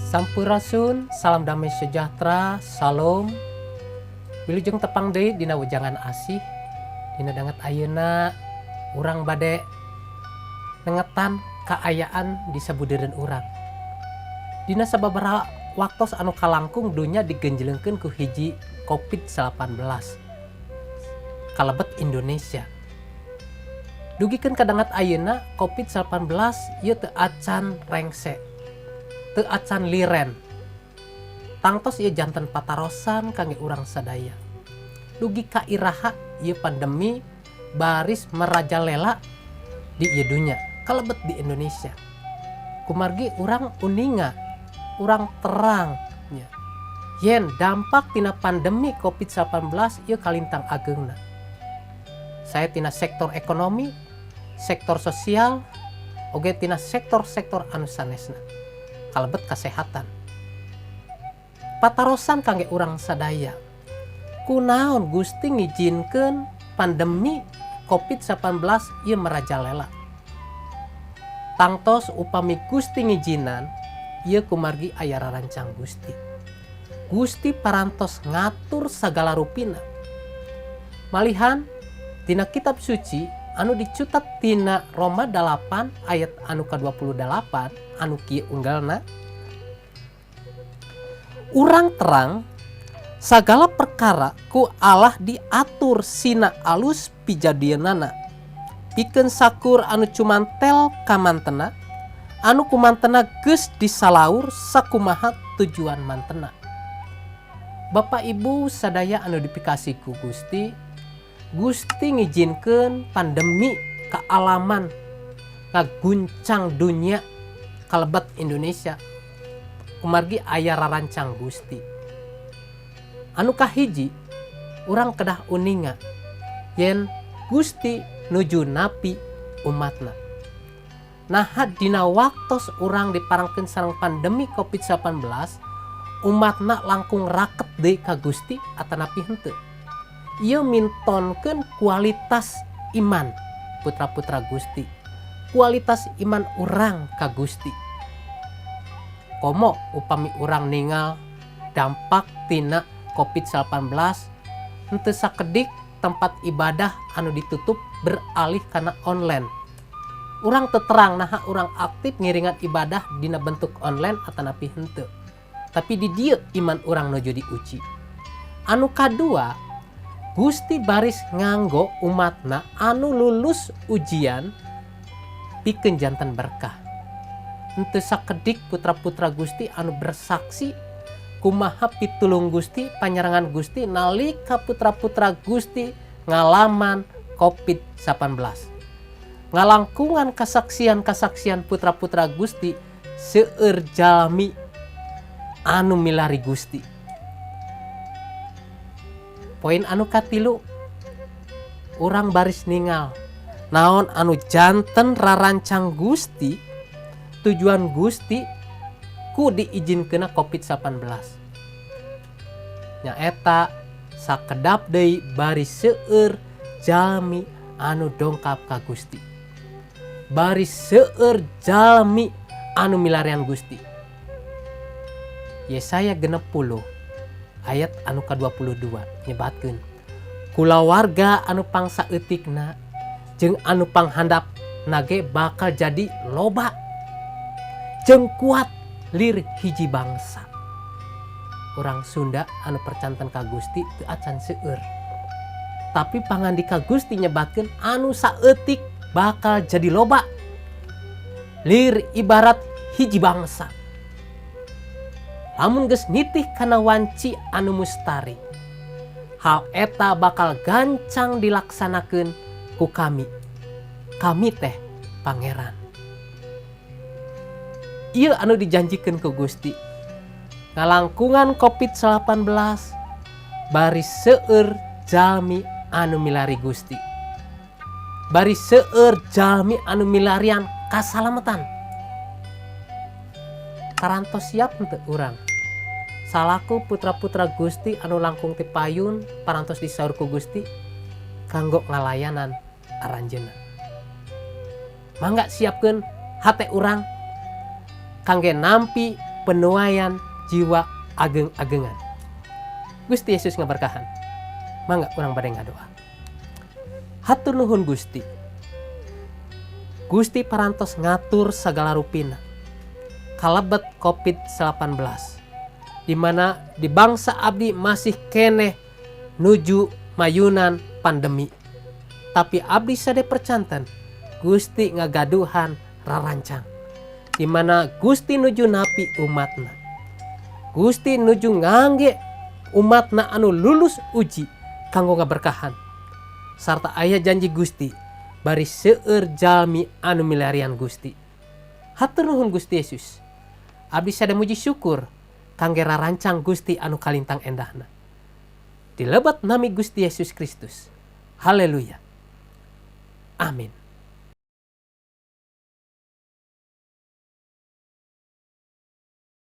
Sampurasun, salam damai sejahtera, salam. Wilujeng tepang deui dina Wejangan Asih. Dina danget ayeuna urang bade nengetan kaayaan di sabudeureun urang. Dina sababaraha waktos anu kalangkung dunya digenjlengkeun ku hiji Covid-19. Kalebet Indonesia. Dugikeun ka danget ayeuna Covid-19 ieu teu acan rengse. Teu acan liren. Tangtos ieu janten patarosan kangge urang sadaya. Dugi ka iraha ieu pandemi baris merajalela di ieu dunya, kalebet di Indonesia. Kumargi urang uninga, urang terang nya. Yen dampak tina pandemi Covid-19 ieu kalintang ageungna. Saya tina sektor ekonomi, sektor sosial, oge tina sektor-sektor anu sanesna. Kalebet kesehatan. Patarosan kangge urang sadaya. Kunaon Gusti ngijinkeun pandemi Covid-19 ieu merajalela? Tangtos upami Gusti ngijinan, ieu kumargi aya rarancang Gusti. Gusti parantos ngatur sagala rupina. Malihan tina kitab suci anu dicutat tina Roma 8 ayat anu ka-28 anu kieu unggalna, urang terang sagala perkara ku Allah diatur sina alus pijadianana, pikeun sakur anu cumantel kamantena, anu kumantena geus disalaur sakumaha tujuan mantena. Bapak Ibu sadaya anu dipikasih ku Gusti, Gusti ngijinkeun pandemi kealaman ngaguncang dunia, kalebet Indonesia, kumargi aya rarancang Gusti. Anu kahiji, urang kedah uninga yen Gusti nuju napi umatna. Nah, dina waktos urang diparengkeun sareng pandemi Covid-19, umatna langkung raket deui ka Gusti atanapi henteu? Ieu mintonkeun kualitas iman putra-putra Gusti, kualitas iman urang ka Gusti. Komo upami urang ningal dampak tina Covid-19, henteu sakedik tempat ibadah anu ditutup beralih kana online. Urang teu terang naha urang aktif ngiringan ibadah dina bentuk online atanapi henteu, tapi di dieu iman urang nuju diuji. Anu kadua, Gusti baris nganggo umatna anu lulus ujian pikeun janten berkah. Henteu sakedik putra-putra Gusti anu bersaksi kumaha pitulung Gusti, panyerangan Gusti nalika putra-putra Gusti ngalaman Covid-19. Ngalangkungan kesaksian-kesaksian putra-putra Gusti, seueur jalmi anu milari Gusti. Poin anu katilu, urang baris ningal naon anu janten rarancang Gusti, tujuan Gusti ku diizinkeunna Covid-19, nyaeta sakedap deui baris seueur jalmi anu dongkap ka Gusti, baris seueur jalmi anu milarian Gusti. Yesaya 60 ayat anu ka-22 nyebatkeun, kulawarga anu pangsaeutikna jeung anu panghandapna ge bakal jadi loba jeung kuat, lir hiji bangsa. Urang Sunda anu percanten ka Gusti teu acan seueur, tapi pangandika Gusti nyebatkeun anu saeutik bakal jadi loba, lir ibarat hiji bangsa lamun geus nitih kana wanci anu mustari. Hal eta bakal gancang dilaksanakeun ku kami, kami teh Pangeran. Ieu anu dijanjikan ku Gusti. Ngalangkungan Covid-19, baris seueur jalmi anu milari Gusti, baris seueur jalmi anu milarian kasalamatan. Parantos siap henteu urang salaku putra-putra Gusti anu langkung ti payun, parantos disaur ku Gusti kanggo ngalayanan aranjeunna? Mangga siapkeun hate urang kangge nampi. Penuaian jiwa ageng-agengan. Gusti Yesus ngaberkahan. Mangga urang bade ngadoa. Hatur nuhun, Gusti. Gusti parantos ngatur segala rupina kalebet COVID-19, di mana di bangsa abdi masih keneh nuju mayunan pandemi, tapi abdi sade percanten Gusti ngagaduhan rarancang di mana Gusti nuju napi umatna. Gusti nuju ngangge umatna anu lulus uji kanggo ngaberkahan, sarta aya janji Gusti bari seueur jalmi anu milarian Gusti. Hatur nuhun, Gusti Yesus. Abdi sade muji syukur kangge rarancang Gusti anu kalintang endahna. Di lebet nami Gusti Yesus Kristus. Haleluya. Amin.